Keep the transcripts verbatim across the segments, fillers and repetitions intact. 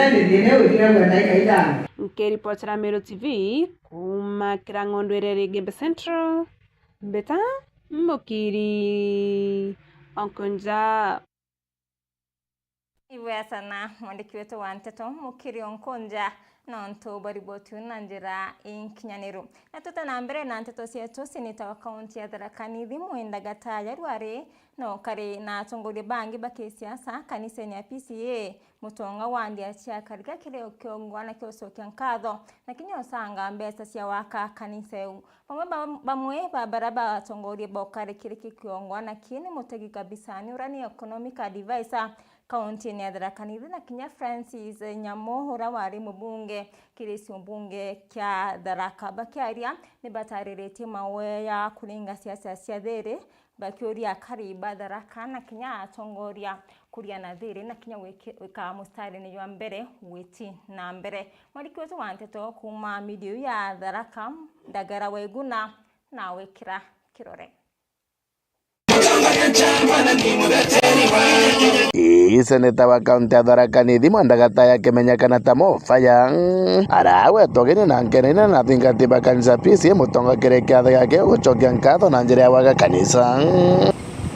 Nthina iguthiragua ndaika ithano. Nkiripotera Meru T V kuuma Kirang'ondu iria iri Igembe Central, mbita Mukiri Onkonja. Ibwea sana mwandiki wetu wa nteto Mukiri Onkonja nontu bwa riboti iu na njira inkinyaniru. Na tuta na mbere na nteto cietu, seneta wa kaunti ya Tharaka Nithi Mwenda Gataya rwari no kari na atongoria bangi ba kisiasa kanisene ya P C A, mutonga wa ndia cia Kariga kiri kiongwana kia ucokia nkatho na kinya usanga mbeca cia waka kanisa iu. Bamwe ba, bamwe ba bara batongoria bokari kiri kiongwana kii ni Mutegi Kabisani uria ni economic advisor kauntine ya Tharaka Nithi na kinya Francis Nyamu uria wari mubunge kiri gicigo mbunge kia Tharaka. Bakiaria ni batariritie mawe ya kuringa siasa cia thiri, bakiuria akari ba Tharaka na kinya atongoria kuria na thiri na kinya gwiki-, gwika mustarine jwa mbere gwiti na mbere. Mwandiki wetu wa nteto kuuma midia iu ya Tharaka, Ndagara Waiguna, na wikira kirore. Ii seneta wa kaunti ya Tharaka Nithi Mwenda Gataya akimenyekana ta Mo Fire, aragwetwa ugeni na nkeneine na athingati ba kanisa P C A mutonga kiri kiatho giake gucokia nkatho na njira ya gwaka kanisa.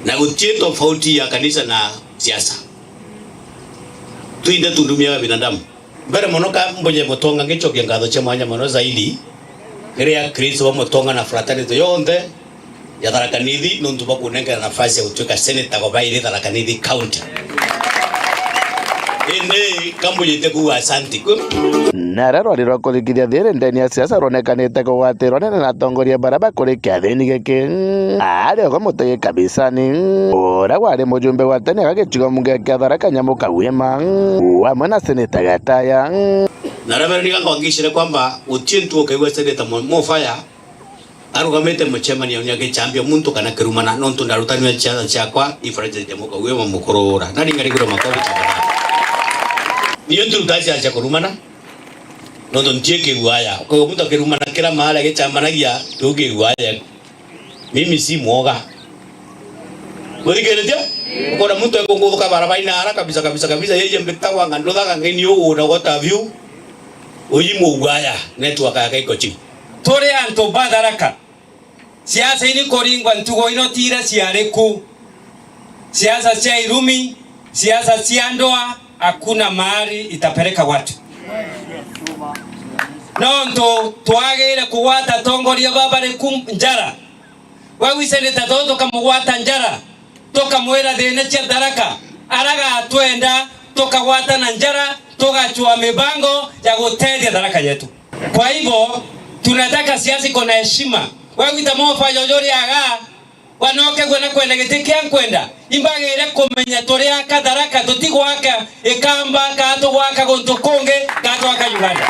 Na guti tofauti ya kanisa na siasa. Twinthe tundumiaga binadamu. Mbere mono ka mbuje mutonga ngicokia nkatho cia mwanya mono zaidi kiri Akristo ba mutonga na fraternity yonthe ya Tharaka Nithi nontu bwa kunenkera nafasi ya gutuika senator gwa bairi Tharaka Nithi County. Indi ka mbujite kuuga asanti kwi. Na riria rwari rwa kurikithia thiri ndene ya siasa rwonekanite kugwatirwa nene na atongoria baria bakuri kiathini giki, ari ogo Mutegi Kabisani, uria wari mujumbe wa tene aga gicigo mbunge kia Tharaka Nyamu Kagwima, amwe na seneta Gataya. Na riria beroni gakongicire kwamba guti untu ukaigua seneta Mo-, Mo Fire arugamite mucemanio ni agicambia muntu kana kirumana, nontu ndarutanirwe ciatha ciakwa i Francis Nyamu Kagwima mukurura. Nani ngarigirwe makobi ta bara? Niyo ntirutaa ciatha cia kurumana, nontu ntie kiguaya. Ukaigua muntu akirumana kira mahali agicambanagia, tiu kiguaya. Mimi si mwoga. Muthikiritie? Ukona muntu ekunguthuka barabara-ini ara kabisa, kabisa, kabisa, yeye mbitagwa nga nduthaga ngeni uu na what have you. Uyi mugwaya, network yake iko chini. Turi antu ba Tharaka. Siasa ini kuringwa ntugo ino ti iria ciari ku. Siasa cia irumi, siasa cia ndoa, hakuna mahali itapeleka watu. Nontu twagire kugwata atongoria baba bari ku njara. Wagwicanite too tukamugwata njara, tukamwira thina cia Tharaka, aragatwenda, tukagwatana njara, tugacua mibango ya gutethia Tharaka yetu. Kwa hivyo, tunataka siasa iko na heshima. Wagwita mofa yoyori aga, wanokegwe na kwenda giti kia nkwenda, imbagire kumenya turi aka Tharaka, tutigwaka Ikamba, kaa tugwaka guntu kungi, kaa twaka Uganda.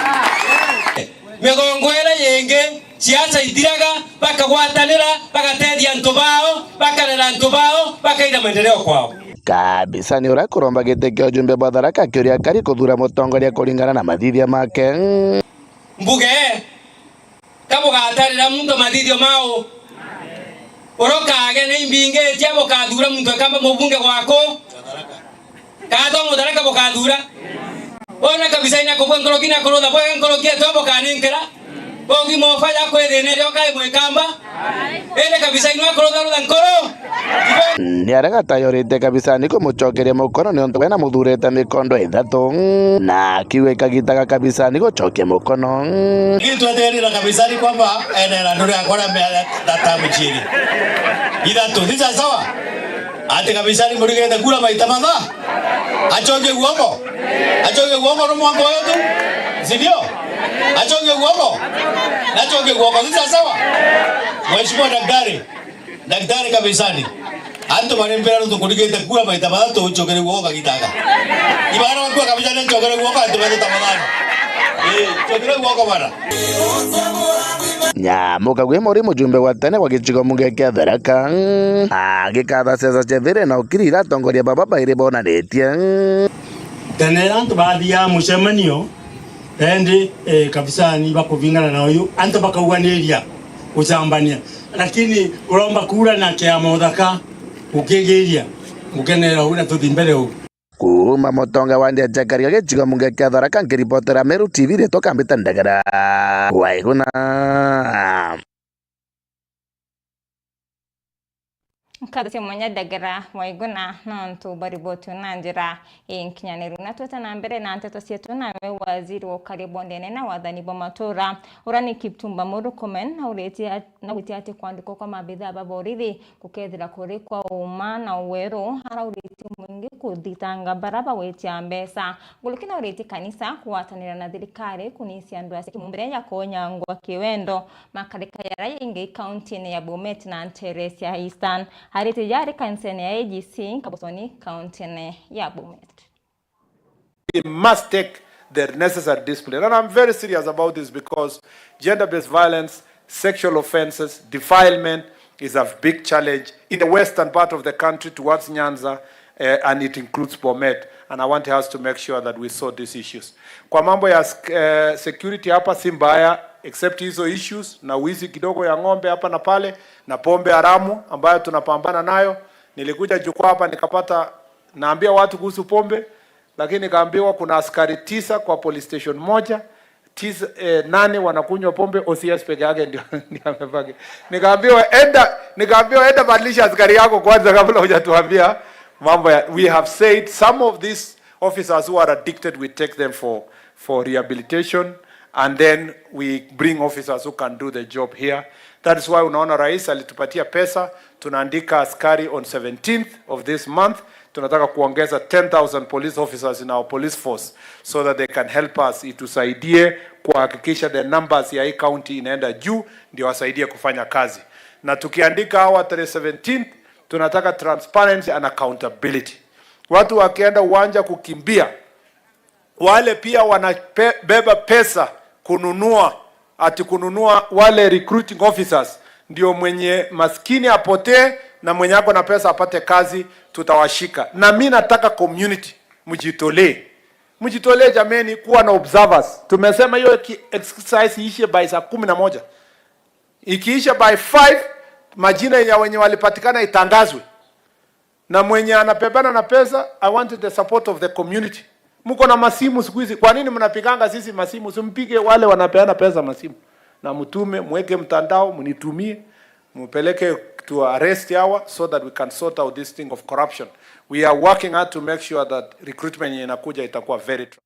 Migongo ira yingi, siasa ithiraga, bakagwatanira, bagatethia antu bao, bakarera antu bao, bakaira maendeleo kwao. Kabisani uria kuromba giti kia ujumbe bwa Tharaka akiuria akari kuthura mutongoria kuringana na mathithia make. Mbuge, ka bugatarira muntu mathithio mao? Urokage ni imbingitia bukathura muntu ekamba mubunge gwaku? Kaa to Mutharaka bukathura? Bona kabisa ina kubwa nkoroki na kurutha bwega nkoroki eto bukaninkira. Bogi mofa ya kwithina rio kai mwikamba. Ende kabisa inwa kurutha rutha nkoro. Ni aria Gataya urite kabisa ni kumucokeria mukono ni untu we namuthurite mikondo ithatu. Na akiuga ikagitaga kabisa ni gucokia mukono. Gitweterera kabisa ni kwamba enera nduri akora mbere tata muchiri. Ithatu, ni sawa? Ati kabisa ni murigete kura maita matha? Achoke guoko? Achoke guoko no mwango wetu? Si ndio? Achoke guoko? Achoke guoko, si sawa? Mheshimiwa Daktari, Daktari Kabisani, antu bari mbere nontu nkurigite kura maita mathatu, ncokere guoko kagitaka. Ibara bakua kabisa ni ncokere guoko, antu betu tafadhali. Eh, ncokere guoko bana. Nyamu Kagwima uri mujumbe wa tene wa gicigo mbunge kia Tharaka, agikatha siasa cia thiri na ukiri ira atongoria baba bairi bonanitie. Tene antu bathiaga mucemanio, endi, eh, kabisani bakuvingana na uyu, antu bakauganiria gucambania. Lakini uromba kura na kiama uthaka, ukigiria, ukenera uu na tuthi mbere uu. Kuuma Mutonga wa Ndia Jakari gicigo mbunge kia Tharaka, nkiripotera Meru T V, ritwa Kambita Ndagara Waiguna. Nkatho cia mwanya Ndagara Waiguna nontu bwa riboti na njira inkinyaniru. Na twite na mbere na nteto cietu, nawe waziri wa ukari bwa ndene na wathani bwa matura, uria ni Kipchumba Murkomen, nauritie at-, nauritie ati kwandikwa kwa maabithaa ba borithi gukethira kuri kwa uuma na uweru, arauritie mwingi kuthitanga bara bagwitia mbeca. Nguruki nauritie kanisa kugwatanira na thirikari kunisia ndwaa cia kimumbire ya kunyangwa kiwendo makarika jaria jaingi kauntine ya Bomet na ntere cia Eastern. Aritie jari kanisene ya A G C Nkabusoni, kauntine ya Bomet. We must take the necessary discipline. And I'm very serious about this because gender-based violence, sexual offenses, defilement is a big challenge in the western part of the country towards Nyanza, eh, and it includes Bomet. And I want us to make sure that we sort these issues. Kwa mambo ya sek-, eh, security hapa si mbaya, except hizo issues na wizi kidogo ya ng'ombe hapa na pale na pombe haramu ambayo tunapambana nayo. Nilikuja jukwaa hapa nikapata, naambia watu kuhusu pombe, lakini nikaambiwa kuna askari tisa kwa police station moja, tisa, eh, nane wanakunywa pombe, O C S peke yake ndio, ndio amebaki. Nikaambiwa, "Enda," nikaambiwa, "Enda badilisha askari yako kwanza kabla hujatuambia mambo ya." We have said some of these officers who are addicted, we take them for, for rehabilitation, and then we bring officers who can do the job here. That is why unaona rais alitupatia pesa, tunaandika askari on seventeenth of this month. Tunataka kuongeza ten thousand police officers in our police force so that they can help us, itusaidie kuhakikisha the numbers ya hii county inaenda juu, ndio wasaidie kufanya kazi. Na tukiandika hawa tarehe seventeenth, tunataka transparency and accountability. Watu wakienda uwanja kukimbia, wale pia wanabeba pesa kununua, ati kununua wale recruiting officers, ndio mwenye maskini apotee na mwenye ako na pesa apate kazi, tutawashika. Na mi nataka community, mjitolee. Mjitolee jameni, kuwa na observers. Tumesema hiyo ki-, exercise iishe by saa kumi na moja. Ikiisha by five, majina ya wenye walipatikana itangazwe. Na mwenye anapepana na pesa, I want the support of the community. Mko na masimu siku hizi, kwa nini mnapiganga sisi masimu? Simpige wale wanapeana pesa masimu. Na mtume, mweke mtandao, mnitumie, mupeleke to arrest hawa so that we can sort out this thing of corruption. We are working hard to make sure that recruitment yenye inakuja itakuwa very tra-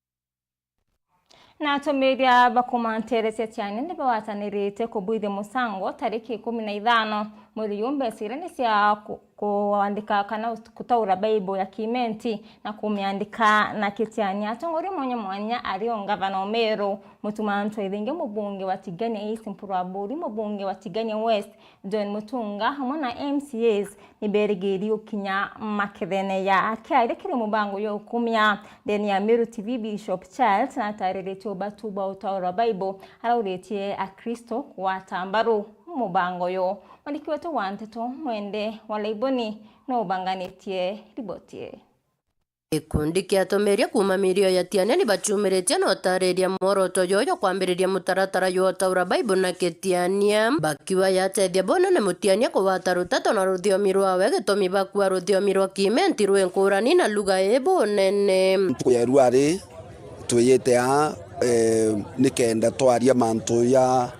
Na atumiria ba kuuma nteere cia Tiania ni bagwatanirite kubwithia mucango tariki ikumi na ithano mweri uyu, mbeca iria ni cia ku-, kuandika kana ut-, kutaura Bible ya Kimenti na kumiandika na Kitiania. Atongoria mwanya mwanya ari o ngavana o Meru, Mutuma M'Ethingia, mubunge wa Tigania East Mpuru Aburi, mubunge wa Tigania West John Mutunga, hamwe na M C As ni berigiri gukinya makethene ya akiaria kiri mubango jwa ukumia ndene ya Meru T V. Bishop Charles natariritie ubatu bwa utauro wa Bible, arauritie Akristo kugwata mbaru mubango uyu. Mwandiki wetu wa nteto Mwende wa Laiboni no ubanganitie riboti ii. Gikundi kia atomeria kuuma mirio ya Tiania ni bachumiritie na utariria mworoto jwao jwa kwambiriria mutaratara jwa utaura Bible na Kitiania, bakiuga yatethia bonene Mutiania kugwata ruteto na ruthiomi rwawe, gitumi bakua ruthiomi rwa Kimenti rwi nkurani na lugha ii bunene. Ntuku ya ruari twiyite aa, eh, nikenda twaria mantu ya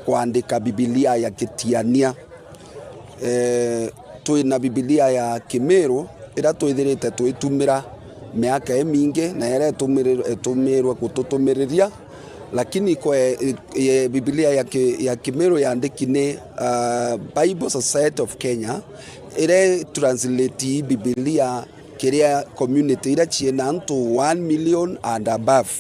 kwandika Bibilia ya Kitiania. Eh, twina Bibilia ya Kimiru iria twithirite twitumira miaka imingi, na iria itumiri-, itumirwe gututumiriria, lakini kwe, e, Bibilia ya ki-, ya Kimiru yandiki ni, ah, Bible Society of Kenya, iria itranslate Bibilia kiria community iria ciina antu one million and above.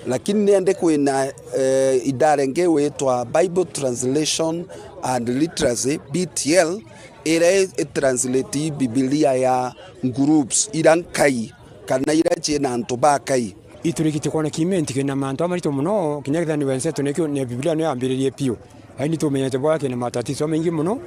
Lakini nende kwina, eh, idara ingi witwa Bible Translation and Literacy, B T L, iria i-, itranslate Bibilia ya groups ira nkai, kana ira ciina antu ba kai. Iturikitie kwona Kimenti kina mantu amaritu mono, kinya kethira ni wenzetu, nikio ni Bibilia niyo yambiririe piu. Aini tumenyete bwa kina matatizo maingi mono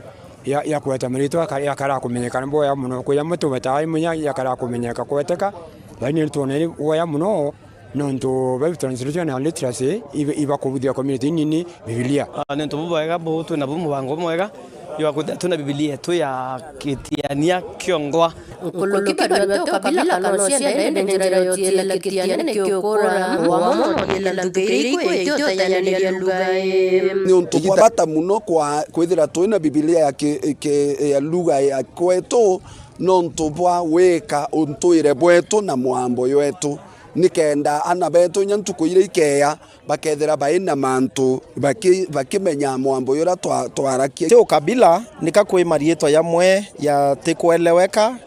ya, ya kweta maritwa aka-, yakara kumenyeka ni boya mono. Kwi amwe tubeta ai munya yakara kumenyeka kweteka, lakini twona iri boya mono nontu Bible translation na literacy iba, iba kubuthia community nini Bibilia. Ah, ni untu bubwega bu twina bu mubango mwega. Jwa kwithira twina Bibilia yetu ya Kitiania kiongwa. Nkuluki barua teo kabila kana ocienda indi njira ya utiela Kitiania ni kiukura. Wamo no utiela ntuku iriku itiutayaniria lugha ii. Ni untu bwa bata muno kwa kwithira twina Bibilia ya ki-, ki-, ya lugha ya kwetu, nontu bwa wika untwire bwetu na mwambo jwetu, nikenda ana betu inya ntuku iria ikeya bakethira bai na mantu baki-, bakimenya mwambo juria twa-, twarakia. Ti ukabila, nika kwi mariitwa jamwe jatikweleweka,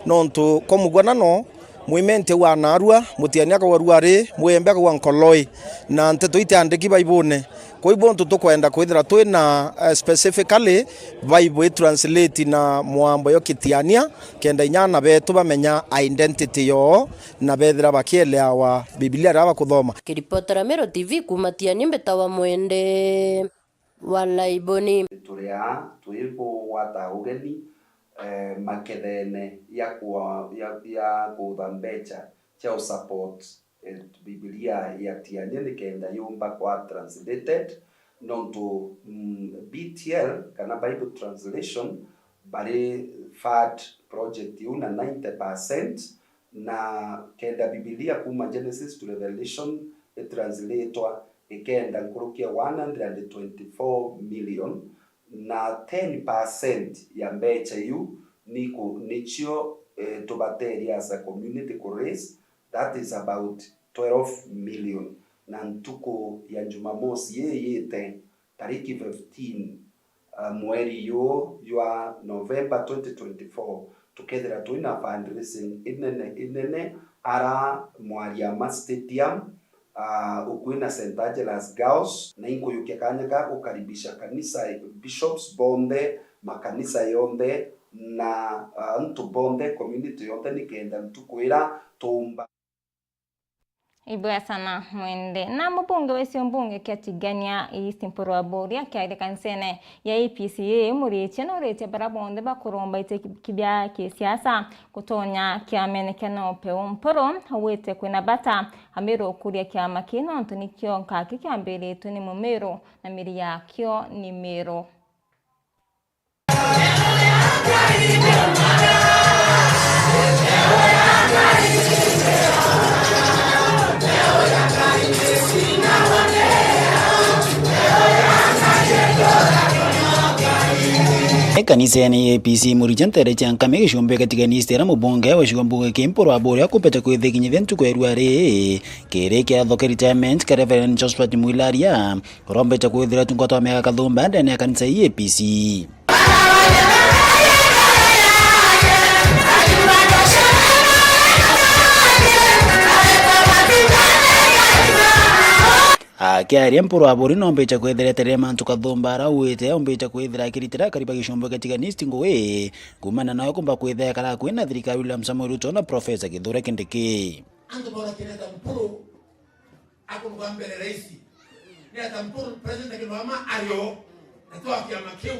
nontu kwa mugwanano, Mwimentia wa naarua, Mutiania akauga ruari, Muyembe akauga nkoloi, na nteto itiandiki Baibune. Kwou bontu tukwenda kwithira twina, eh, specifically Bible itranslate na mwambo yo Kitiania, kenda inya ana betu bamenya identity yoo na bethira bakieleawa Bibilia riria bakuthoma. Kiripotera Meru T V kuuma Tiani, mbitawa Mwende wa Laiboni. Turi aa twibugwata ugeni, eh, makethene ya kwa-, ya, ya kuutha mbecha cia usupport, eh, Bibilia ya Tiania nikenda yumba kwa translated, nontu, mm, B T L kana Bible translation bari fund project iu na ninety percent, na kenda Bibilia kuuma Genesis to Revelation itranslatewa ikenda nkuruki ya one hundred and twenty-four million, na ten percent ya mbecha iu niku-, nicio, eh, tubateria as a community ku raise, that is about twelve million. Na ntuku ya Jumamosi ii yiite, tariki fifteen, ah, mweri juu jwa November twenty twenty-four, tukethira twina fundraising inene, inene ara Mwariama Stadium, ah, ukui na Saint Angela's Girls, na inkuyukia kanya ga gukaribisha kanisa, bishops bonthe, makanisa yonthe, na, ah, antu bonthe, community yonthe, nikenda ntuku ira tuumba. Ibwega sana Mwende. Na mubunge wa gicigo mbunge kia Tigania East Mpuru Aburi akiaria kanisene ya A P C A Muriitia, nuritie baria bonthe bakuromba iti ki-, bia kisiasa gutonya kiamene kia NOPEU. Mpuru augite kwina bata Amiru kuria kiama kii nontu nikio nkaki kiambiritwe ni Mumiru na miri yakio ni Miru. Ekanisene ya A P C Muriitia ntere cia Nkame gicumbi Tigania East, era mubunge wa gicigo mbunge kia Mpuru Aburi akumbite kwithikinyithia ntuku ya ruari kiri kiatho kia retirement kia Reverend Josephat Mwilaria. Urombete kwithira tungatwa miaka kathumba ndene ya kanisa ii A P C. Akiaria Mpuru Aburi nombete kwithira eterere mantu kathumba arauite, ombete kwithira akiritira akari ba gicumbi kia Tigania East ngugi, kumana nawe kumba kwithira ekara akui na thirikari William Samoei Ruto na Professor Kithure Kindiki. Antu barakireta Mpuru akurugambere raisi. Ni ata Mpuru president akirugama ario na twa kiama kiu?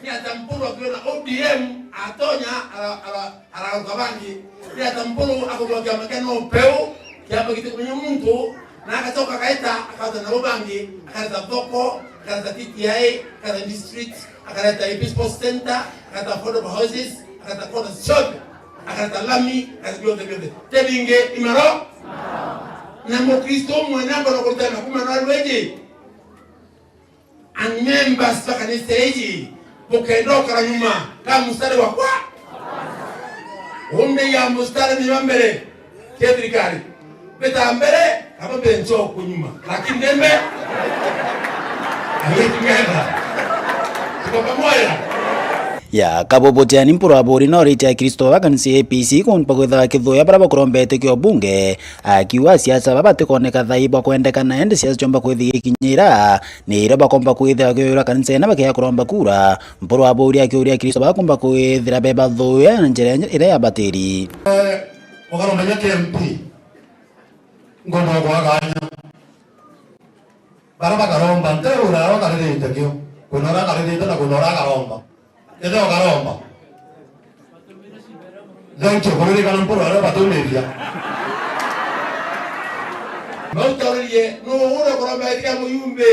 Ni ata Mpuru akiona O D M atonya ara-, ara-, araruka bangi? Ni ata Mpuru akurugwa kiama kia NOPEU, kiama gitikumenya muntu, na agacoka agaita, akata nabo bangi, akareta thoko, akareta T T I, akareta district, akareta Episcopal Center, akareta affordable houses, akareta kona cionthe, akareta lami, akareta bionthe, bionthe. Tebinge imaro? Na Mukristo umwe namba no kurutana kuma na rweji. And members ba kanisa iji, mukenda ukara nyuma, ka mustari wa kwa. Umbe ya mustari ni wa mbere. Kia thirikari. Mbita mbere, kaba mbe nchoku nyuma. Lakini ndembe, awiti ngenda. Tuko pamoja. Ya, Kabubu Tiani Mpuru Aburi no rite Akristo ba kanisa ya A P C kumpa kwithaga kithuya baria bakurombete kio bunge, akiuga asiasa baba batikoneka thai bwa kwendekana, indi siasa ciomba kwithia ikinyira, ni irio bakomba kwithia bakiura kanisa ina bakiaga kuromba kura. Mpuru Aburi akiuria Akristo bakumba kwithira beba thuya na njira iria yabatiri. Ukaromba nya K M P, ngomba gwaganya. Bara bakaromba, nte ura aro karirite kio. Kuna ura karirite na kuna ura akaromba. Ete ukaromba. Thank you, kuririkana Mpuru aria batumiria. Mautaririe, nu ura kuromba itia muyumbi,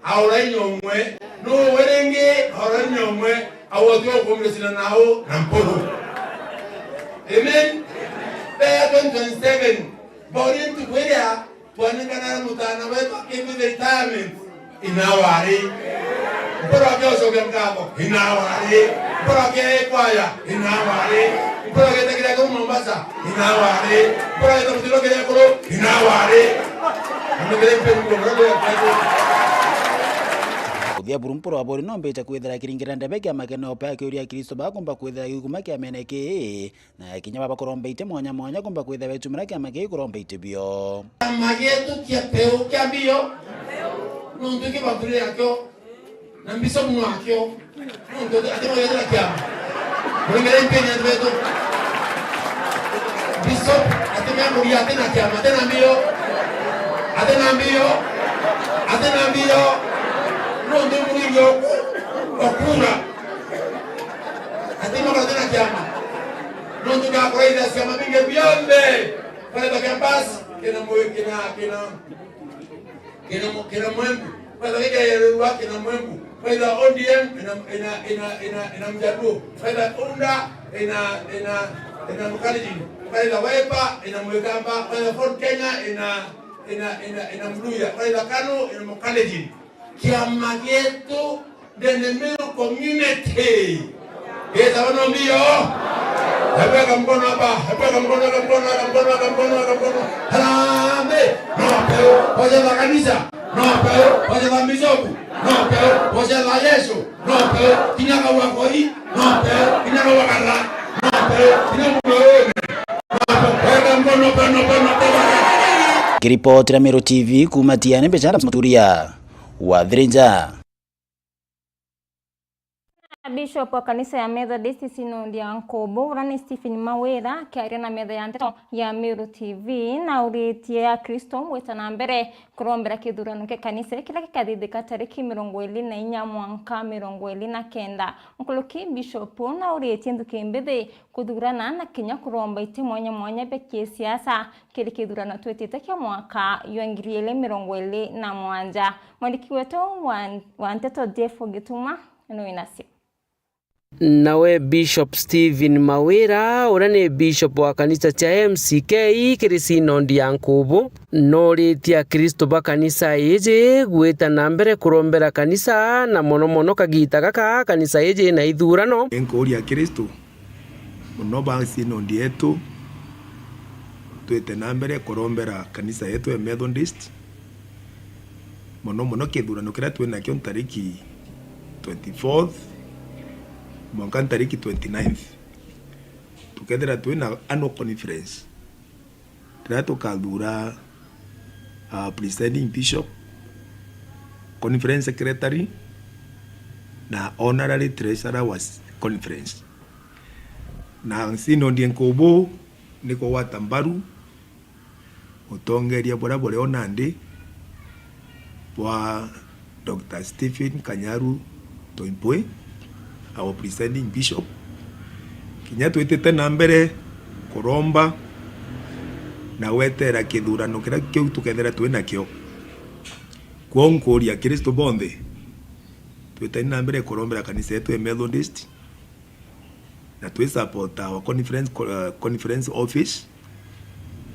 aura inya umwe. Nu wiringi, aura inya umwe. Au atwe ukumire sina nao na mpuru. Amen. Bea twenty twenty-seven. Bauri ntuku iria twanengana na mutana wetu akibitha retirement. Inawari. Mpuru akia ucokia nkatho. Inawari. Mpuru akia ekwaya. Inawari. Mpuru akia tekira kuru Mombasa. Inawari. Mpuru akia mutiro kiria kuru. Inawari. Amekere mpeni kwa mrado ya kwetu. Kuthia buru mpuru abori no mbecha kwithira kiringira ndebe kia makene ope akiuria Kristo bakumba kwithira gikuma kia mene ki. Na kinya baba kuromba iti mwanya mwanya kumba kwithia betumira kiama kii kuromba iti bio. Kiama gietu kia peu kia bio, nuntu kibathuri akio, na mbisomu akio, nuntu ati no yethira kiama. Muringire mpeni antu betu. Bishop, ati memuri ati na kiama, ati na mbio, ati na mbio, ati na mbio, nuntu muringi okura. Ati mugate na kiama. Nontu ndakuraithia ciama bingi bionthe. Kwaitha Campus, kina mwe-, kina, kina, kina mu-, kina Mwembu. Kwaitha Gikeerua, kina Mwembu. Kwaitha O D M, ina, ina, ina, ina, ina Mjaluo. Kwaitha UDA, ina, ina, ina Mkalenjin. Kwaitha Wiper, ina Mwikamba. Kwaitha Ford Kenya, ina, ina, ina, ina Mluya. Kwaitha KANU, ina Mkalenjin. Kiama gietu ndene Meru community. Ita bono mbio. Hebu weka mkono hapa, hebu weka mkono, weka mkono, weka mkono, weka mkono, weka mkono. Harambee. No peu, bocha za kanisa. No peu, bocha za misoku. No peu, bocha za Yesu. No peu, kinya kawa koi. No peu, kinya kawa kara. No peu, kinya mkono. No peu, weka mkono, mkono, mkono, mkono. Kiripotira Meru T V kuma Tiani, Bechara Muturia. Wathirinja. Bishop wa kanisa ya Methodist Synod ya Nkubu, uria ni Stephen Mawira, akiaria na metha ya nteto ya Meru T V, na uritie Akristo gwita na mbere kurombera kithurano kia kanisa kiria gikathithika tariki mirongo iri na inya mwanka mirongo iri na kenda. Nkuruki Bishop na uritie nthuki mbithi kuthurana na kinya kuromba iti mwanya mwanya bia kisiasa kiri kithurano twitite kia mwaka jwa ngiri iri mirongo iri na mwanja. Mwandiki wetu wa, wa nteto Jeff Gituma ni winacio. Nawe Bishop Stephen Mawira, uria ni Bishop wa kanisa cia M C K kiri Synod ya Nkubu, nuritie Akristo ba kanisa iji gwita na mbere kurombera kanisa, na mono mono kagita gaka kanisa iji ina ithurano. Nkuuria Akristo, mono ba Synod yetu, twite na mbere kurombera kanisa yetu ya Methodist, mono mono kithurano kiria twinakio ntariki twenty-fourth mwanka ntariki twenty-ninth, tukethira twina annual conference, riria tukathura, uh, presiding bishop, conference secretary, na honorary treasurer wa s-, conference. Na Synod Nkubu ni kugwata mbaru utongeria buria buri o nandi bwa Doctor Stephen Kanyaru Toimpwe, our presiding bishop, kinya twitite na mbere kuromba na gweterera kithurano kiria kiu tukethira twi nakio. Kwou nkuuria Akristo bonthe, twitani na mbere kurombera kanisa yetu ya Methodist, na twi support our conference, co-, uh, conference office,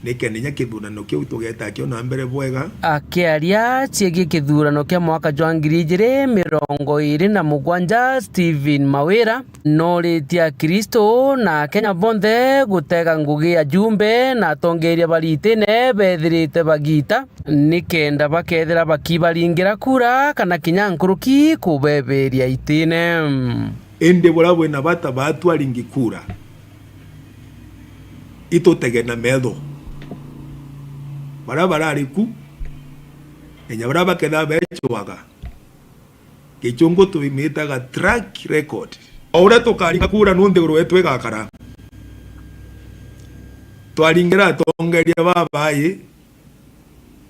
nikenda inya kithurano kiu tugeeta kio na mbere bwega. Akiaria ciegii kithurano kia mwaka jwa ngiri ijiri mirongo iri na mugwanja, Stephen Mawira nuritie Akristo na Akenya bonthe gutega ngugi ya ajumbe na atongeria bari itine bethirite bagita, nikenda bakethira bakibaringira kura kana kinya nkuruki kubeberia itine. Indi buria bwina bata baatwaringi kura, itutege na metho. Baria barari ku, na inya baria bakethira beecwaga, Gichungu tumitaga track record. O uria tukaringa kura nu nthiguru yetu igakara. Twaringira atongeria babai,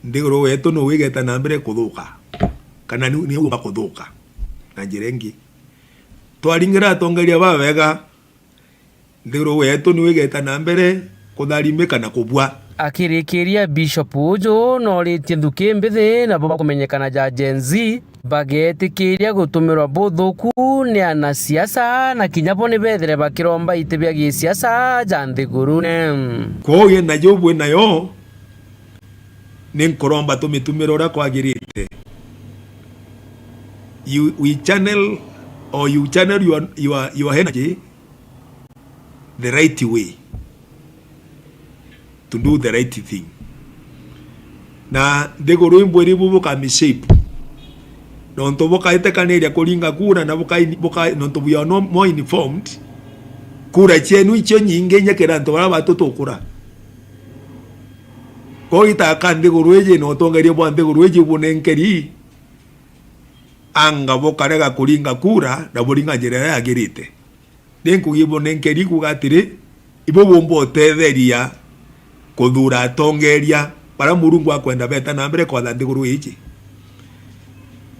nthiguru yetu nu igeta na mbere kuthuka. Kana ni, ni uguma kuthuka. Na njira ingi. Twaringira atongeria babega, nthiguru yetu ni igeta na mbere kutharimika na kubua. Akirikiria, Bishop uju nooritie nthuki mbithi nabo bakumenyekana ja Gen Z bagetikiria gutumirwa buthuku ni anasiasa, na kinya bo ni bethire bakiromba iti bia gisiasa ja nthigurune. Kwou yena yu bwi nayo, ni nkuromba tumitumire uria kwagirite. You, we channel, or you channel your, your, your energy the right way to do the right thing. Na nthiguru imbwiri bu bukamishape. Nontu bukaitekaniria kuringa kura na bukai-, bukai-, nontu we are no more informed, kura cienu icio nyingi inya kiri antu baria batutukura. Kwou itaka nthiguru iji na utongeria bwa nthiguru iji bunenkeri, anga bukarega kuringa kura na buringa njira iria yagirite. Ni nkugi bunenkeri kuuga atiri, ibo bumba utetheria kuthuura atongeria baria Murungu akwenda beeta na mbere kwatha nthiguru iji.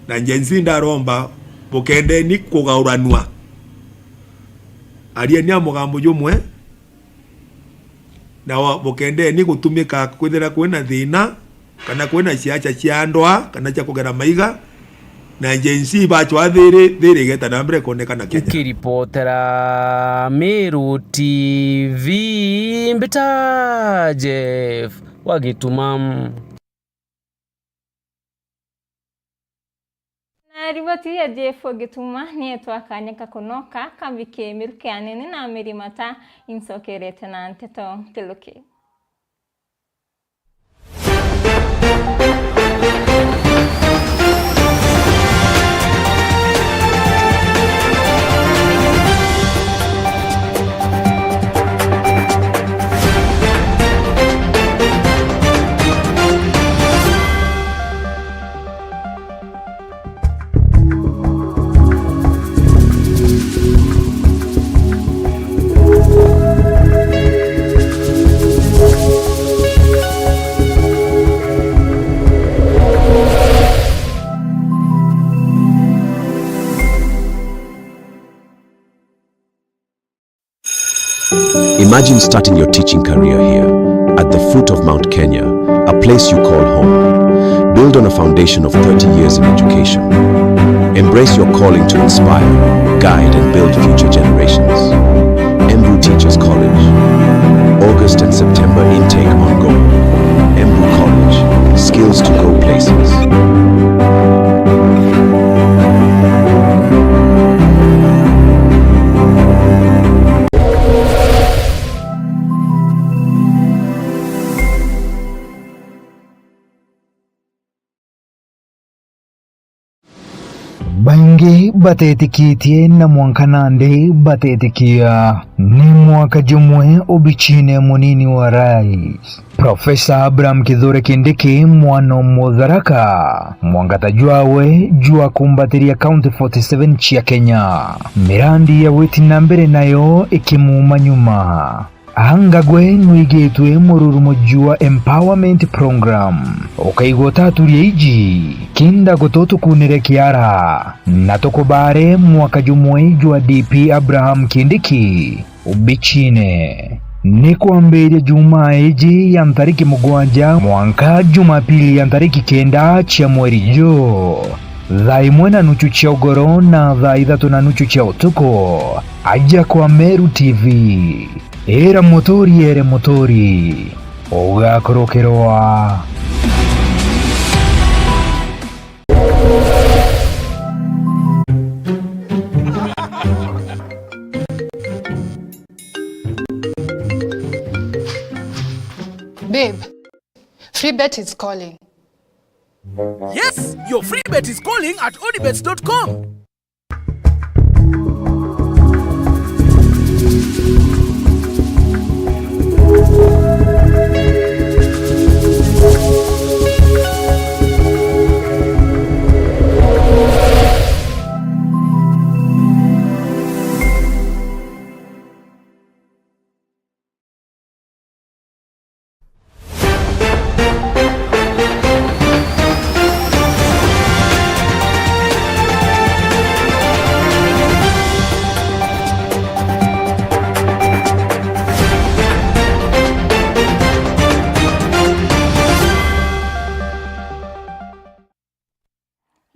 Na Gen Z ndaromba, bukendeni kugauranua. Arieni a mugambo jumwe, na wa-, bukendeni gutumika kwithira kwina thina, kana kwina ciaca cia ndwaa, kana cia kugera maiga, na Gen Z bacwa thiri, thiri igeta na mbere kwonekana Kenya. Ukiripotera Meru T V, mbita Jeff wa Gituma. Na riboti ya Jeff Gituma ni etwa kanya ka kunoka kambike miruki anene na mirimata incokerete na nteto kiluki. Imagine starting your teaching career here, at the foot of Mount Kenya, a place you call home. Build on a foundation of thirty years in education. Embrace your calling to inspire, guide, and build future generations. Embu Teachers College. August and September intake ongoing. Embu College. Skills to go places. Baingi batetikitie na mwanka nandi batetikia. Ni mwaka jumwe ubichine munini wa rais, Profesa Abraham Kithure Kindiki mwana o Mutharaka, mwangata jwawe jwa kumbatiria County forty seven cia Kenya, mirandi ya gwiti na mbere nayo ikimuuma nyuma. Angagwe nwigitwe mururumo jwa Empowerment Program, ukaigua utaturia iji, kinda gututukunire kiara, na tukubare mwaka jumwe jwa D P Abraham Kindiki ubichine. Ni kwambiria Jumaa iji ya ntariki mugwanja mwanka Jumapili ya ntariki kenda cia mweri juu, thaa imwe na nuchu cia ugoro na thaa ithatu na nuchu cia utuku, aja kwa Meru T V. Ira muturi ere muturi, ugakurukirwa. Babe, free bet is calling. Yes, your free bet is calling at odibets dot com.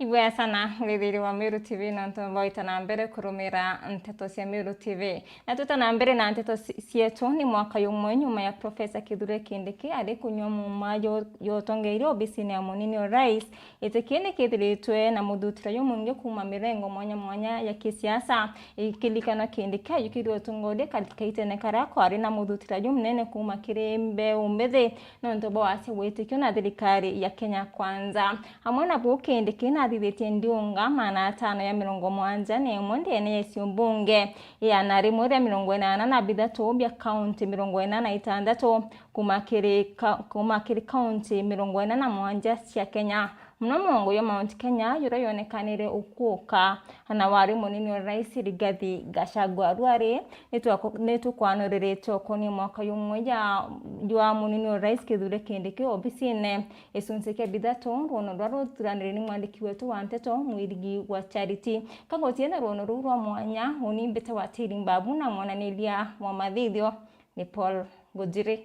Ibwega sana, mwithiri wa Meru T V, nontu bwaita na mbere kurumira nteto cia Meru T V. Na twita na mbere na nteto ci-, cietu, ni mwaka yumwe nyuma ya Profesa Kithure Kindiki ari kunyua muuma yo-, yotongeire obisine ya munini wa rais, giti kii ni kithiritwe na muthutira jumwingi kuuma mirengo mwanya mwanya ya kisiasa. Ikirikanwa Kindiki ayukirwe utongoria ka-, kaitene karia kwari na muthutira jumunene kuuma kiri mbeu mbithi, nontu bwa wasia witikio na thirikari ya Kenya Kwanza. Amwe nabo Kindiki nathithitie ndiunga maana atano ya mirongo mwanja na imwe ndene ya icio mbunge, iana rimwe ria mirongo inana na bithatu bia kaunti mirongo ina na itantatu, kuma kiri ka-, kuma kiri kaunti mirongo ina na mwanja cia Kenya. Muno mwongo jwa Mount Kenya, juria yonekanire ukuuka na wari munini wa rais Rigathi Gachagua. Rwari nitwako-, nitukwanuriritie ukonie mwaka jumwe ja, jwa munini wa rais Kithure Kindiki obisine. Gicunci kia bithatu, rwono ruria ruthuranire ni mwandiki wetu wa nteto, Mwirigi wa Charity. Ka gutii na rwono ruu rwa mwanya, uni mbite wa Tiri Mbabu na mwananiria wa mathithio ni Paul Ngujiri.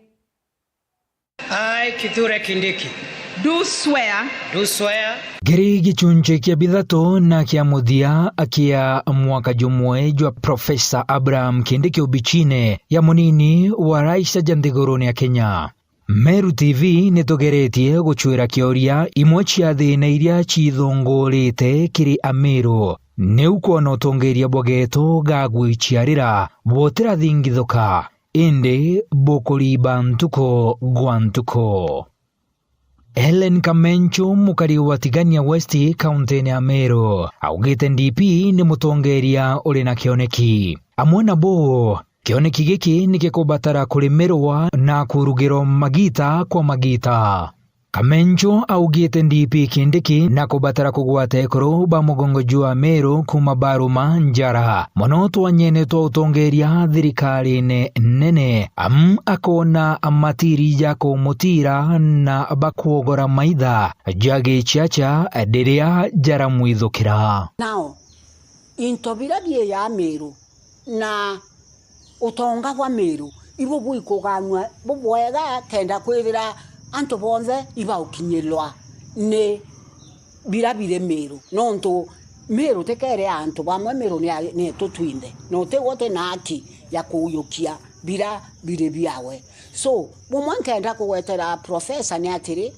I, Kithure Kindiki, do swear. Do swear. Kiri gicunci kia bithatu na kia muthia kia mwaka jumwe jwa Profesa Abraham Kindiki obichine ya munini wa rais aja nthigurune ya Kenya, Meru T V nitugeretie gucwira kioria imwe cia thina iria ciithungurite kiri Ameru. Niu kwona utongeria bwa geetu ga gwiciarira butirathingithuka, indi bukuriba ntuku gwa ntuku. Hellen Kamenchu, mukari wa Tigania West, kauntine ya Meru, augite D P ni mutongeria uri na kioneki. Amwe nabo, kioneki giki ni gikubatara kurimirwa na kurugirwa magita kwa magita. Kamenchu augite D P Kindiki na kubatara kugwata ekuru ba mugongo jwa Meru kuma baruma njara mono twanyene twa utongeria thirikarine nene, amu akona matiri ja kumutira na bakwogora maitha ja gichiacha riria jaramwithukira. Now, into biria bie ya Meru na utonga bwa Meru ibu bwikuganua bubwega kenda kwithira antu bonthe ibaukinyirwa ni biria biri Meru, nontu Meru tikere antu bamwe, Meru ni a-, ni etu twinthe, na utigwe uti na haki ya kuuyukia biria biri biawe. So, bumwe nkenda kugwetera professor ni atiri,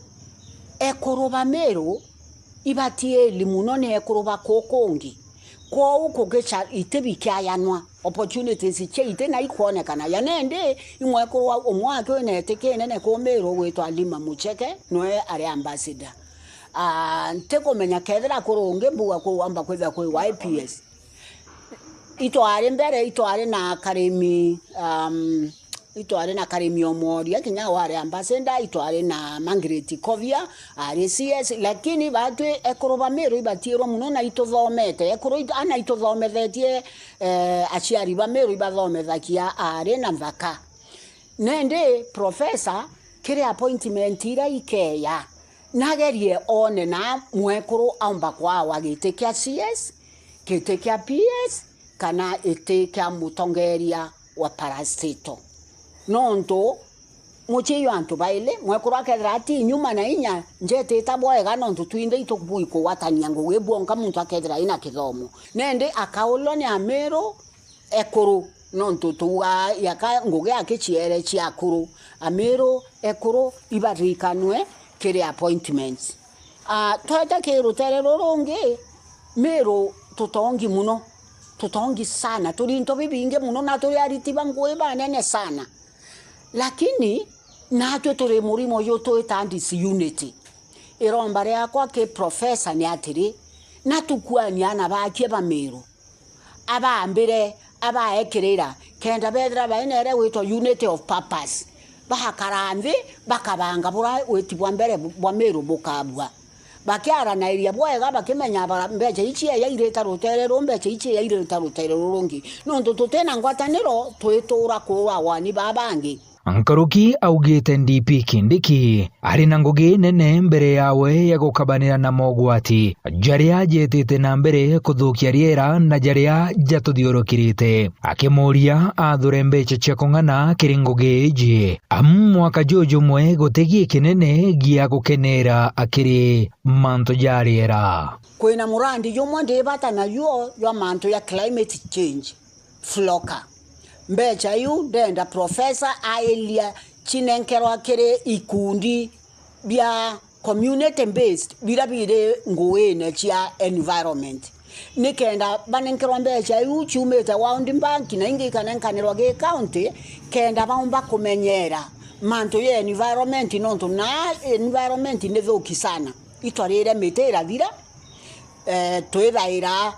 ekuru ba Meru ibatiiri mono ni ekuru ba kuu kungi. Kwou kugicha iti bikiayanwa, opportunities cia iti na ikwonekana. Ya nindi, imwekuru wa-, umwe aki wina etiki inene kuu Meru ugwitwa Halima Mucheke, nwe ari ambassador. Ah, ntikumenya kethira kuri ungi mbuga kuu wamba kwithira kwi wa I P S. Itwari mbere, itwari na Karimi, um, itwari na Karimi Omoria, kinya wari ambassador, itwari na Margaret Kovia, ari C S, lakini batwi ekuru ba Meru ibatiirwa mono na ituthomete. Ekuru it-, ana ituthomethetie, eh, aciari ba Meru ibathomethagia ari na nthaka. Nindi professor, kiri appointment iria ikeya, nagerie one na mwekuru aumba kwawa giti kia C S, giti kia P S, kana giti kia mutongeria wa parastatal. Nontu mucii jwa antu baili, mwekuru akethira ati nyuma na inya, njetita bwega nontu twinthe itubui kugwatania ngugi bwonka muntu akethira ina kithomo. Nindi akaulwa ni Amiru, ekuru, nontu tuugaa yaka ngugi akiciere cia akuru. Amiru ekuru ibarikanwe kiri appointments. Ah, twete ki rutere rurungi, Miru tutongi mono, tutongi sana, turi into bibingi mono na turi ariti ba ngugi banene sana. Lakini natwe turi murimo uyu twita disunity. Iromba riakwa ki professor ni atiri, natukuanie ana bakie ba Miru. Abaambire, abaekirira, kenda bethira baina iria gwitwa unity of purpose. Bakara nthi, bakabanga buria witi bwa mbere bu-, bwa Miru bukabua. Bakiaranairia bwega, bakimenya bara-, mbeca ici yairita rutere ruu, mbeca ici yairita rutere ruu rungi. Nontu tutina ngwataniro, twituura kuu agwani baa bangi. Nkuruki augite D P Kindiki ari na ngugi nene mbere yawe ya gukabanira na mogwati jaria jetite na mbere kuthukia riera na jaria jatuthiurukirite, akimuria athure mbeca cia kung'ana kiri ngugi iji. Amu mwaka jujumwe gutigi kinene gia gukenera akiri mantu ja riera. Kwina murandi jumwe ndi bata najuo jwa mantu ja climate change, floka. Mbeca iu ndenda professor airia cinenkerwa kiri ikundi bia community based, biria biri nguine cia environment, nikenda banenkerwa mbeca iu ciumite World Bank na ingi ikanenkanirwa gi county, kenda baumba kumenyera mantu ya environment, nontu na environment ni thuki sana. Itwarire miti irathira, eh, twithaira,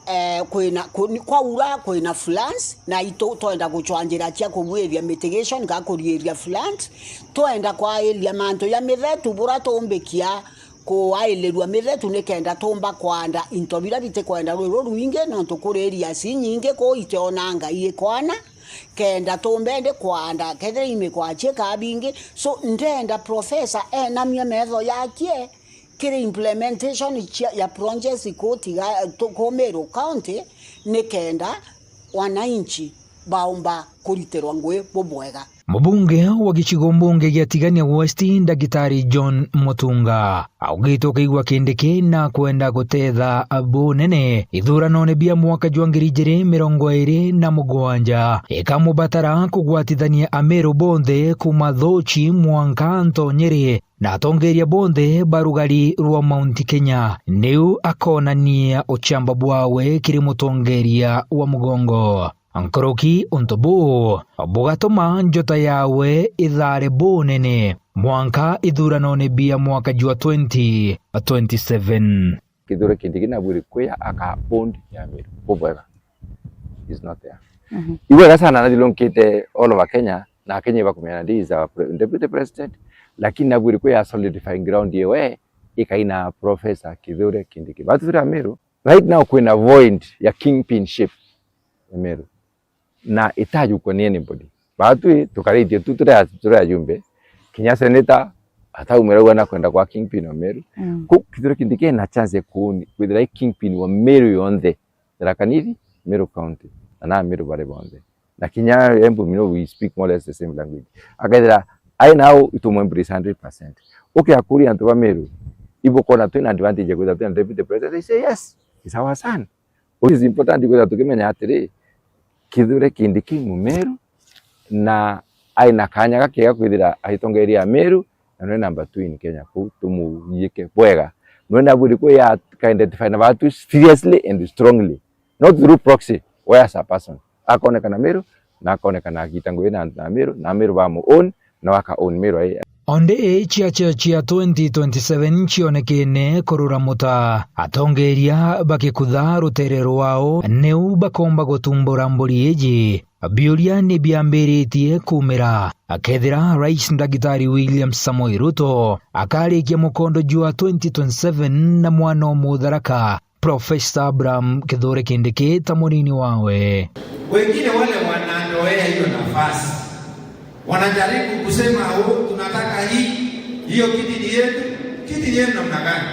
eh, kwina, ku-, kwaura kwina floods, na itu twenda gucwa njira cia kubuithia mitigation ka kuriiria floods, twenda kwairia mantu ja mithetu bura tumbikia kuailirua mithetu nikenda tumba kwanda into biria bitikwenda rwiru rwingi, nontu kuri areas inyingi kuu itionanga ikwana, kenda tumbe ndi kwanda kethira i mikwachie ka bingi. So ndenda professor enamie metho yakie kiri implementation cia, ya projects kuu tiga, tu-, kuu Meru County, nikenda wananchi baumba kuritirwa ngugi bubwega. Mubunge wa gicigo mbunge gia Tigania West, Ndagitari John Mutunga, augite ukaigua Kindiki na kwenda gutetha bunene ithuranone bia mwaka jwa ngiri ijiri mirongo iri na mugwanja, ikamubatara kugwatithania Ameru bonthe kuuma Thuchi mwanka Ntonyiri na atongeria bonthe ba rugari rwa Mount Kenya. Niu akonania uchamba bwawe kiri mutongeria wa mugongo. Nkuruki untu buu bugatuma njota yawe ithaare bunene mwanka ithuranone bia mwaka jwa twenty twenty-seven. Kithure Kindiki nabwiri kwia aka bondi ya Meru bubwega. Is not there. Mhm. Ibwega sana nathirunkite all over Kenya, na Kenya ibakumenya ndi is our pre-, deputy president, lakini nabwiri kwia solidifying ground yewe ikaina Professor Kithure Kindiki. Batu turi Ameru, right now kwina void ya kingpinship ya Meru. Na itajukwa ni anybody. Batwi tukaritie tu turi a-, turi ajumbe. Kinya senator ataumira ugwa na kwenda kwa kingpin wa Meru. Mm. Ku Kithure Kindiki ena chance ya kuuni, kwithira i kingpin wa Meru yonthe. Tharaka Nithi, Meru County, na na Meru bari bonthe. Na kinya Embu, you know, we speak more or less the same language. Akethira ai nao itumwe embrace hundred percent. Ukiakuria antu ba Meru, ibukona twina advantage ya kwithira twina deputy president? They say yes, it's our son. What is important kwithira tukimenya atiri, Kithure Kindiki Mumeru, na ai na kanya gakega kwithira aitongeria Meru, na nwe number two in Kenya, kuu tumuyike bwega. Nwe nabwiri kwi ya ka identify na batu seriously and strongly, not through proxy, we as a person. Akonekana Meru, na akonekana agita ngugi na, na Meru, na Meru bamu own, na waka own Meru ai. Ondi ciacha cia twenty twenty-seven cionekene kurura muta, atongeria bakikutha rutere rwao, niu bakomba gutumbura mburi iji. Biuria ni biambiritie kumira, akethira Rais Ndagitari William Samoei Ruto akarikia mukondo jwa twenty twenty-seven na mwana o Mutharaka, Professor Abraham Kithure Kindiki ta munini wawe. Wengine wale wanandoea hiyo nafasi, wanajaribu kusema, "Oh, tunataka hii, hiyo kiti ni yetu." Kiti ni yenu namna gani?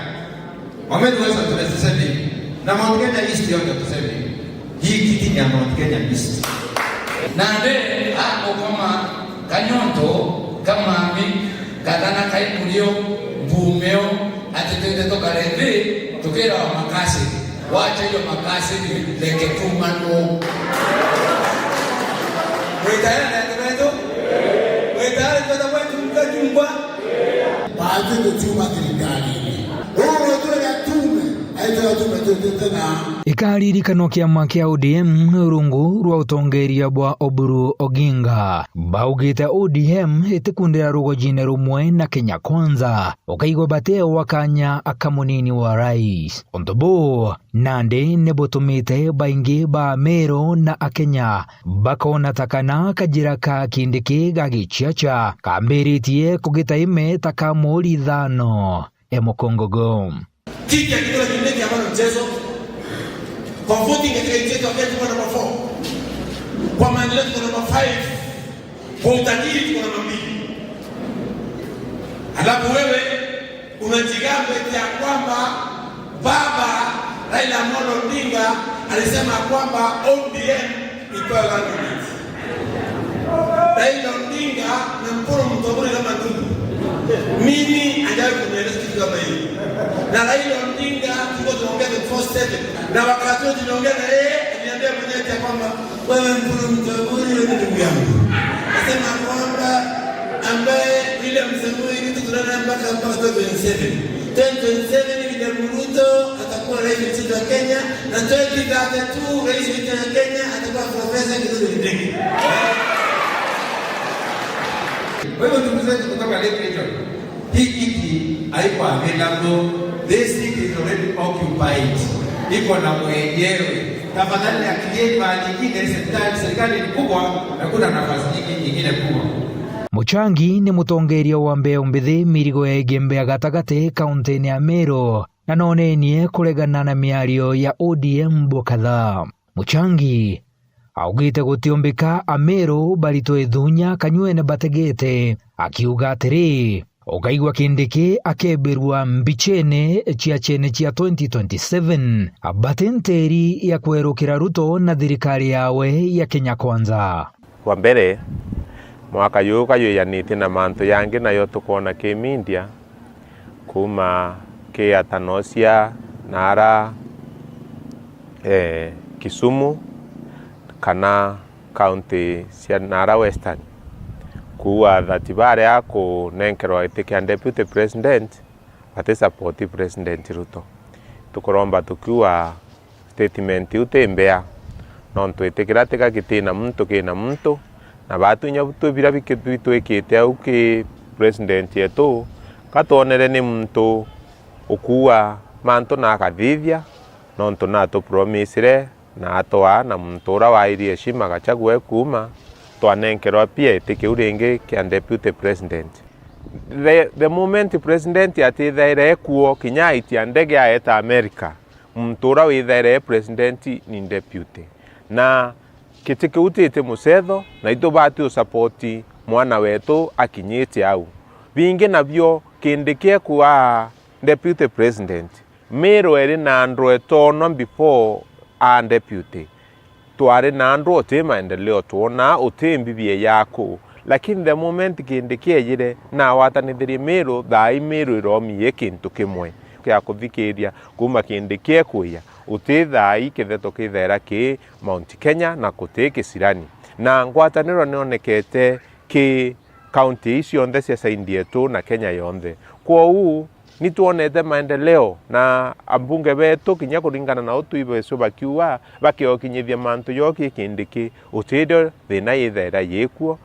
Wametuweza, tunasema hivi. Na Mount Kenya East yote tuseme hivi. Hii kiti ni ya Mount Kenya East. Nandi ako kama kanyonto, kamami, kathana kai murio, mbumeo, ati twende tukare nthi, tukira wa makasi. Wacha hiyo makasi, reke tumanu. Mwitayari na antu betu? Mwitayari kwenda kwetu mkajumba? Baadhi tutiuma thirikarini. Uu wetu ria tume, aitwa tume tutite na. Ikaririkanwa kiama kia O D M rungu rwa utongeria bwa Oburu Oginga. Baugite O D M itikundira rugojine rumwe na Kenya Kwanza, ukaigwa batewa kanya aka munini wa rais. Untu buu nandi ni butumite baingi ba Ameru na Akenya bakona ta kana kajira ka Kindiki ga giciaca kambiritie kugita ime ta ka murithano e mukungugu. Kiti ya Kithure Kindiki hapana mchezo. Kwa voting katika nchi yetu ya Kenya tuko number four. Kwa maendeleo tuko number five. Kwa utajiri tuko na mambili. Alafu wewe unajigamba eti ya kwamba baba Raila Amolo Odinga alisema kwamba O D M itoe running mate. Raila Odinga na Mpuru Mutoburi kama ndugu. Mimi hajawahi kunieleza kitu kama hiyo. Na Raila Odinga tulikuwa tunaongea twenty-four seven. Na wakati huo tunaongea na yeye, aliniambia mwenyewe ya kwamba wewe Mpuru Mutoburi, wewe ni ndugu yangu. Nasema kwamba ambaye William Samoei Ruto tunaenda mpaka, mpaka twenty twenty-seven. Twenty twenty-seven William Ruto atakuwa rais wa Kenya, na twenty thirty-two rais wa Kenya atakuwa Professor Kithure Kindiki. Kwa hivyo ndugu zetu kutoka Lake Region, hii kiti haiko available. This seat is already occupied. Iko na mwenyewe. Tafadhali akilieni mahali nyingine, serikali, serikali ni kubwa na kuna nafasi nyingi nyingine kubwa. Muchangi ni mutongeria wa mbeu mbithi mirigo ya Igembe ya gatagati kaunti-ini ya Meru, na noneenie kuregana na miario ya O D M bukatha. Muchangi augite gutiumbika Ameru baritwe ithunya kanyuene bategete, akiuga atiri, ukaigua Kindiki akebirua mbichene cia chene cia twenty twenty-seven, bati nteri ya kwerukira Ruto na thirikari yawe ya Kenya Kwanza. Kwa mbere, mwaka juju kajwijanite na mantu jangi nayo tukwona ki media, kuuma ki atanocia na ara, eh, Kisumu, kana county cia nara Western, kuuga that baria kunenkerwa giti kia deputy president bati support president Ruto. Tukuromba tukiuga statement iu ti mbea, nontu itikira tiga giti na muntu ki na muntu, na baatu inya tu bira biki-, bitwikite au ki president yetu, gatwonere ni muntu ukuuga mantu na akathithia, nontu natupromisire na atwaa, na muntu ura wairi heshima Gachagua ekuuma, twanenkerwa pia giti kiu ringi kia deputy president. The, the moment president atithaire ekuo, kinya aitia ndege aeta America, muntu ura withaire e president ni deputy. Na giti kiu titi mucetho, na itubati usapoti mwana wetu akinyite au. Bingi nabio, Kindiki ekuaa deputy president, Meru eri na andu etonwa before a deputy. Twari na andu uti maendeleo twona, uti mbibia yaku. Lakini the moment Kindiki ejire, na awatanithirie Meru, thaa ii Meru iromi i kintu kimwe. Kia kuthikiria kuuma Kindiki ekuuja, uti thaa ii kitheto kithaira ki Mount Kenya na guti kisirani. Na ngwataniro nionekete ki kaunti ii cionthe cia saindi yetu na Kenya yonthe. Kwou, ni twonete maendeleo, na ambunge betu, kinya kuringana na u twibecu bakiuga, bakiokinyithia mantu joki Kindiki, utirio thina yithaira yikuo.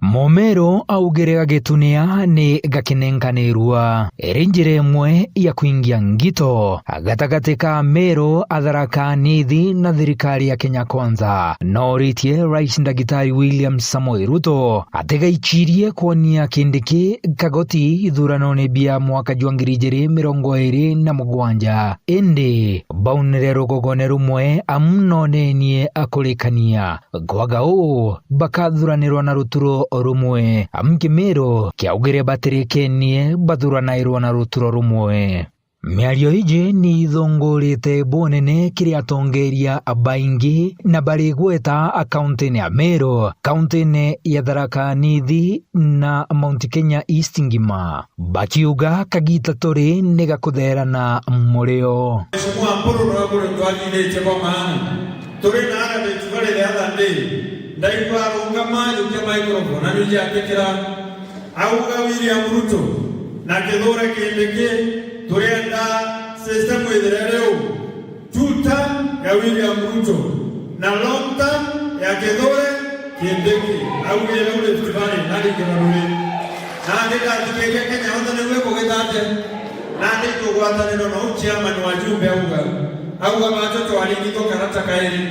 Mumeru augire gagitunia ni gakinenkanirua, iri njira imwe ya kwingia ngito gatagati ka Meru, Tharaka Nithi na thirikari ya Kenya Kwanza. Noritie Rais Ndagitari William Samoei Ruto atigaichirie kwonia Kindiki kagoti ithuranone bia mwaka jwa ngiri ijiri mirongo iri na mugwanja. Indi baunire rugogone rumwe amu nonenie akurikania. Kwaga uu, bakathuranirwa na ruturo rumwe. Amu Kimiru kiaugire batirikenie bathuranairwa na ruturo rumwe. Miario iji ni ithungurite bunene kiri atongeria baingi na barigweta kauntine ya Meru, kauntine ya Tharaka Nithi na Mount Kenya East ngima, bakiuga kagita turi ni gakutherana murio. Mheshimiwa Mpuru, nwe kuri ntwathithitie bwa maana. Turi na ara Rift Valley the other day, ndaigua arungama ajukia microphone, na niji atikira. Auga William Ruto na Kithure Kindiki, turienda system ithire riu, two term ya William Ruto na long term ya Kithure Kindiki. Augire u Rift Valley naringira ruri. Nandi ndathikiria Kenya yonthe niu ikugita atia? Nandi itugwatanirwa na u chairman wa jumbe auga, auga, bacho twaringithwa karata kairi,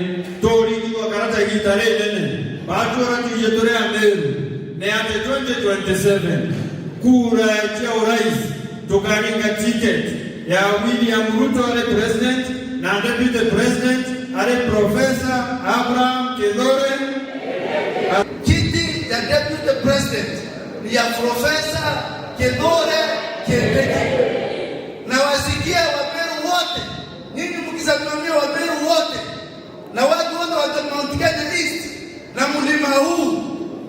turingithwa karata igita rinene. Bacho ura tuije turi Ameru, ni ati twenty twenty-seven, kura cia urais tukaringa ticket ya William Ruto ari president na deputy president ari Professor Abraham Kithure. Kiti ya Deputy President ni ya Professor Kithure Kindiki. Na wasikia Wameru wote, nyinyi mkisimamia Wameru wote, na watu wote wa Mount Kenya East na mlima huu,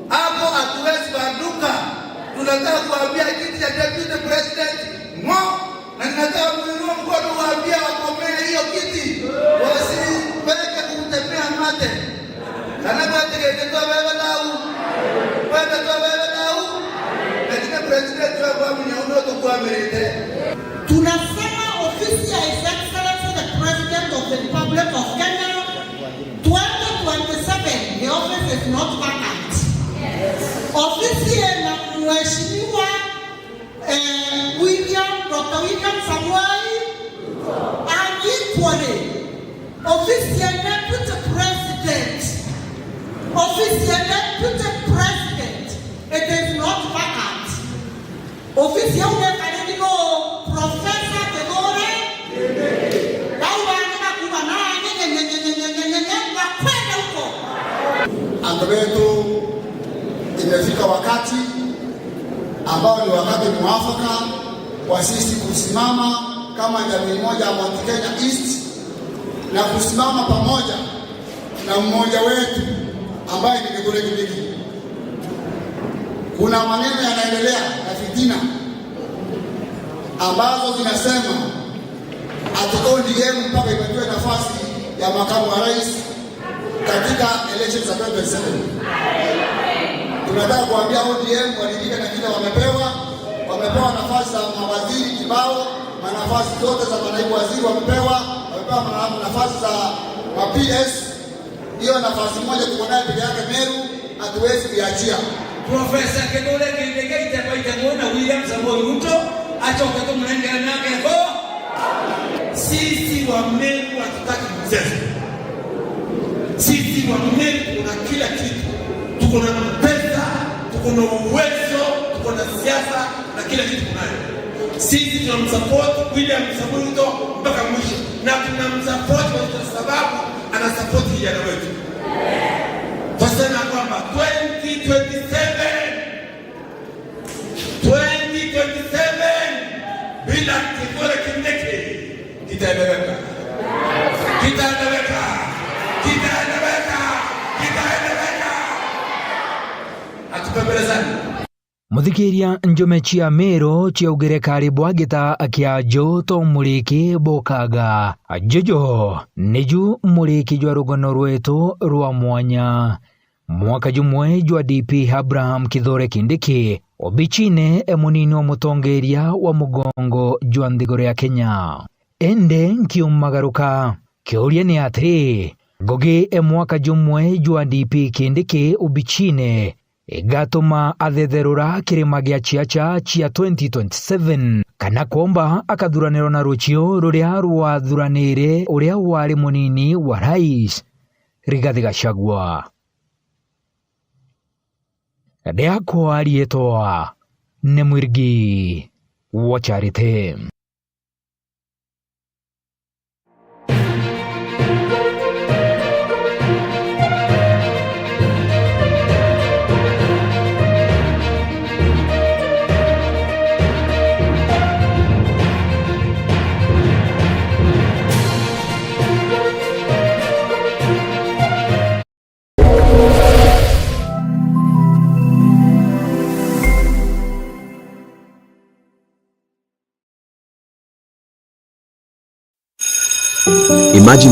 hapo hatuwezi banduka. Tunataka kuambia kiti ya Deputy President ng'o, na ninataka kuinua mkono kuambia wakomee hiyo kiti, wasipeleke kutemea mate. Kana gwetigite twabebe nau? Kwenda twabebe nau? Lakini president wetu amenya uno tukwamirite. Tunasema ofisi ya His Excellency the President of the Republic of Kenya, twenty twenty-seven, the office is not vacant. Ofisi ina mheshimiwa, eh, William, Doctor William Samoei, and equally, ofisi ya Deputy President, ofisi ya Deputy President, it is not vacant. Ofisi yau nekariri no Professor Kithure. Bau bangi bakuuga na nyenyenyenyenyenyenyenye, bakwenda huko. Antu betu, imefika wakati ambao ni wakati mwafaka wa sisi kusimama kama jamii moja ya Mount Kenya East na kusimama pamoja na mmoja wetu ambaye ni Kithure Kindiki. Kuna maneno yanaendelea na fitina ambazo zinasema ati O D M mpaka ipatiwe nafasi ya makamu wa rais katika elections za twenty twenty-seven. Tunataka kuambia O D M waridhike na kile wamepewa. Wamepewa nafasi za mawaziri kibao, manafasi zote za manaibu waziri wamepewa, wamepewa mana-, nafasi za ma P S. Hiyo nafasi moja tuko nayo peke yake Meru, hatuwezi kuiachia. Professor Kithure Kindiki aite abaite ng'o na William Samoei Ruto, acoke tumurengere miaka iko. Sisi wa Meru hatutaki mchezo. Sisi wa Meru tuko na kila kitu. Tuko na pesa, tuko na uwezo, tuko na siasa, na kila kitu tunayo. Sisi tunamsupport William Samoei Ruto mpaka mwisho, na tunamsupport kwa sababu anasupport vijana wetu. Tunasema kwamba twenty twenty-seven, twenty twenty-seven, bila Kithure Kindiki, kitaeleweka. Kitaeleweka. Kitaeleweka. Kitaeleweka. Hatupembelezani. Muthikiria, njume cia Meru ciaugire kari bwagita kia nju to muriki bukaga. Juju niju muriki jwa rugano rwetu rwa mwanya. Mwaka jumwe jwa D P Abraham Kithure Kindiki obichine e munini wa mutongeria wa mugongo jwa nthiguru ya Kenya. Indi nkiumagaruka, kiuria ni atiri, ngugi e mwaka jumwe jwa D P Kindiki obichine igatuma athetherura kirima gia ciaca cia twenty twenty-seven, kana kwomba akathuranirwa na rucio ruria rwathuranire uria wari munini wa rais, Rigathi Gachagua. Riakwa riitwa ni Mwirigi wa Charity. Imagine